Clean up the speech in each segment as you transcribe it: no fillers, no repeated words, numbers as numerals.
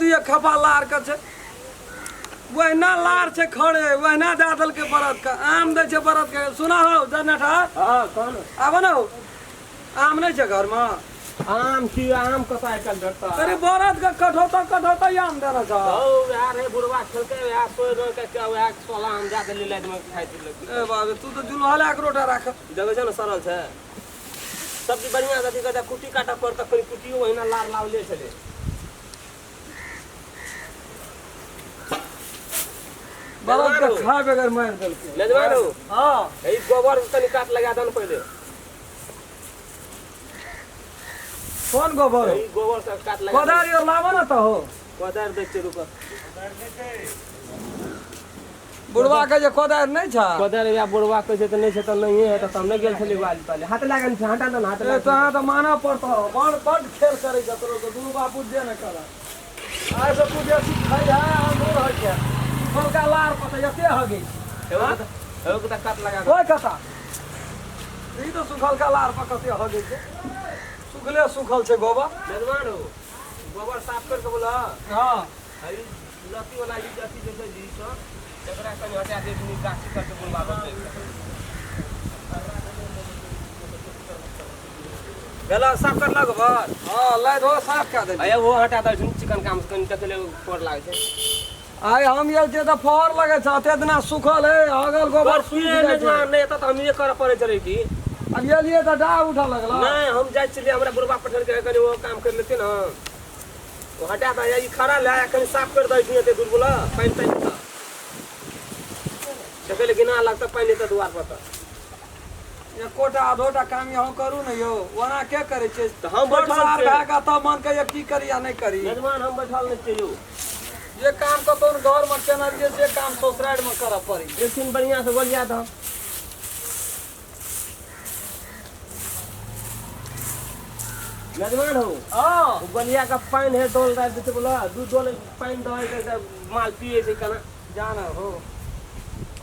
दुइए खपा लार के छै ओहिना लार छै खड़े ओहिना दए देलकै बरद के आम दै छै बरद के सुना हौ जनठा हाँ कौन आब ने हौ आम नहि छै घरमे आम की आम कतऽ आइ काल्हि भेटतऽ अरे बरद के कठौता कठौता आम देने छ हौ वएह रहे बुढ़वा खेलकै वएह सोहि रहि के के वएह सोलह आम जा देली लाइट में खाइ छलै ए बाबे तू तऽ जुलहा लए कऽ रोटा राख देखै छौ ने सड़ल छै सब्जी बढ़िआँ अथी कहै कुट्टी काटऽ पड़त कनि कुट्टियो ओहिना लार लावले छलै बरद के खाय बगैर मारि देलकै मेजबान हो हाँ ई गोबर तनि काट लगा दन पहिले कोन गोबर ई गोबर सब काट लगा कोदारि आर लाबऽ ने तऽ हो कोदारि दै छियै रुक बुढ़वा के जे कोदारि नहि छ कोदारि या बुढ़वा कहै छै तऽ नहि छै तऽ नहिए है तऽ हम नहि गेल छलियै ग्वाल पहिले हाथ लागल छै हटा दन हाथ ए लागल तऽ अहाँ तऽ मानऽ पड़तौ बड़ बड खेल करै छ तोरो के दुनू बापू जे ने कर आइ से तू बेसी खाइ है अंगूर होइ छै बड़का लार पता एते हगे हेबो के तऽ काट लगा ओइ कता ई तऽ सुखलका लार पर कते हगे छै सुखले सुखल छै गोबर मेजबान हो गोबर साफ कर के बोला हाँ हई लत्ती वाला ई अथी जे छै ई सब एकरा कनि हटा दे कनि गाछी करके बुलवा देतै भेला साफ कर लग गोबर हाँ लाइ धो साफ कए देलियै अरे वो हटा दै छै चिकन काम से कनि देखै ले कोर लागै छै आइ हम आयल छियै तऽ फहर लगै छै एते दिना सुखल है अगल गोबर सुई सुखि जाइ छै मेजबान नहि एतऽ तऽ हमीए करऽ पड़ै छलै की अब एलियै तऽ डाह उठऽ लगल नहि हम जाइ छलियै हमरा बुढ़बा पठेल के कनि ओ काम कर लेते ने ओ हटा दे ई खड़ा ले कनि साफ कर दै छी एते दूर बोला पानि तानि तऽ देखै ले गिना लगतै पानि एतऽ दुआर पर तऽ एकोटा आधोटा काम यहाँ करू ने यौ ओना के करै छै तऽ हम छोट बैठल सार छियै। भए कऽ तब मन कहिया की करी आ नहि करी मेजबान हम बैठल नहि छियै यौ जे काम कतौ घर मे केने रहियै से काम ससुरारि मे करऽ पड़ी एक दिन बढ़िआँ से गोलिया दह मेजबान हो हाँ ओ गोलिया के पानि है डोल राखि देतै बोला दू डोल पानि दहै छै तऽ माल पियै छै केना जाना हो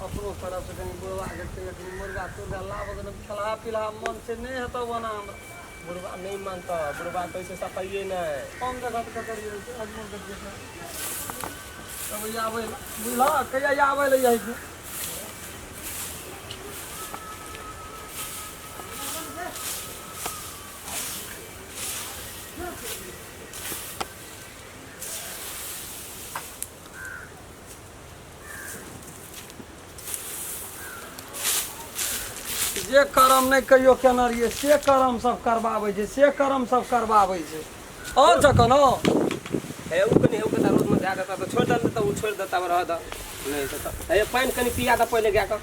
अपनो तरफ से कनि बुढ़वा के कहियो कनि मुर्गा तुर्गा लाबऽ के खेलहा पिलहा मन से नहि हेतौ ओना हमरा बुढ़वा नहि मानतऽ बुढ़वा कहै छै सफाइए नहि कम देखत ककरियो छै अजमल के छै तब आबै बुझलह कहिया आबै लए जाइ छै जे करम नहि कहियो केने रहियै से करम सब करबाबै छै से करम सब करबाबै छै आओर छ कोनो हे उ कनि हे उ कता रोडमे धए देता तऽ छोड़ि देलकै तऽ ओ छोड़ि देता रहऽ दऽ नहि हेतै तऽ हे पानि कनि पिया दऽ पहिले गायके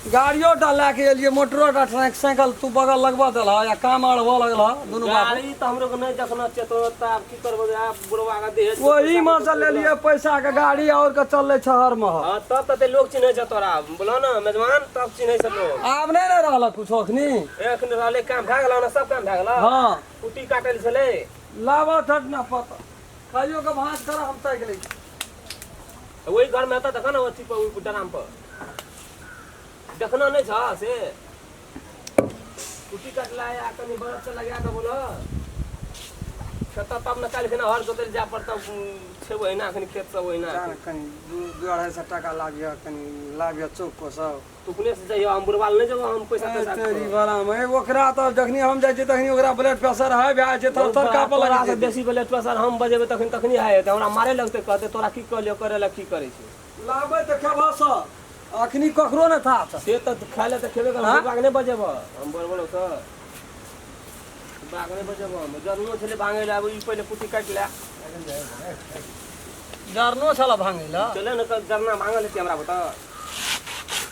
गाड़ियो टा लए के एलियै मोटरो टा साइकिल तू बगल लगबऽ देलह या काम आर हुअ लगल दुनू बाप गाड़ी तऽ हमरो के नहि देखना छै तो तऽ आब की करबो आब बुढ़वा के देह ओही मे से लेलियै पैसा के गाड़ी और के चललै शहर मे हाँ तब तऽ लोग चिन्है छै तोरा बोलो ने मेजबान तब चिन्है छै लोग आब नहि ने रहल कुछो अखनी एखन रहलै काम भए गेल ने सब काम भए गेल हाँ कुट्टी काटल छलै लाबऽ ठट ना पता खाइयो के भाँज कर हम ताकि लै छी ओहि घरमे हेतऽ देखऽ ने अथी पर ओहि डराम पर देखना नहि छ से कुट्टी कटला या कनि बरफ से लगा दऽ बोल खेत तब ने काल्हि खना हर जोतै लए जाय पड़तौ छै ओहिना एखन खेत सब ओहिना जा ने कनि दू दू अढ़ाई सए टाका लाबिह कनि लाबिह चौक पर सब तू अपने से जइयो हम बुढ़वा नहि जेबो हम पैसा तैसा तेरी वाला में ओकरा तऽ जखनी हम जाइ छियै तखनी ओकरा ब्लड प्रेशर हाई भए जाइ छै थर थर काँपऽ तोरा लगै से छै बेसी ब्लड प्रेशर हम बजेबै तखन तखनी हाई हेतै हमरा मारे लगतै कहतै तोरा की कहलियौ करै लए की करै छै लाबै तऽ खेबह सर अखनी ककरो नहि था छै से तऽ खाय लए तऽ खेबे करब हाँ? बुढ़वा के नहि बजेबह हम बड़ सर बाघ नहि बजेबह हम जरनो छलै भांगै लए आब ई पहिले कुट्टी काटि लए जरनो छल भांगै लए चले ने कल जरना भांगल हेतै हमरा बता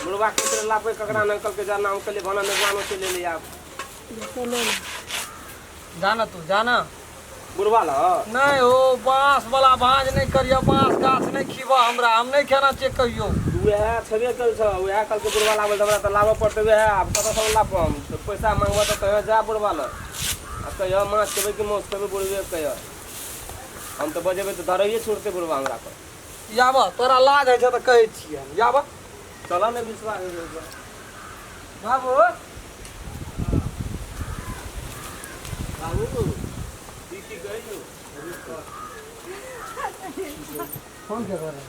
बुढ़वा के चले लापे ककरा ने कल के जरना हम कहलियै भाना मेजबानो चलि एलै आब जाना तू जाना बुढ़वा ल नहि हो बाँस वाला भाँज नहि करिह बाँस गाछ नहि खीबह हमरा हम नहि खेना छियै कहियो उएह छेबे कल छ उएह कल के बुढ़वा लाबल तऽ हमरा तऽ लाबऽ पड़तै उएह आब कतऽ से लाबऽ हम तऽ पैसा मांगबऽ तऽ कहियो जा बुढ़वा लग आ कहियो माछ खेबै कि मांस खेबै बुढ़वे कहियो हम तऽ बजेबै तऽ धरैये छोड़तै बुढ़वा हमरा पर याबऽ तोरा लाज होइ छै तऽ कहै छियै हम याबऽ चलऽ ने विश्वास बाबू बाबू ई की कहै छौ? फोन के कर रहे हैं?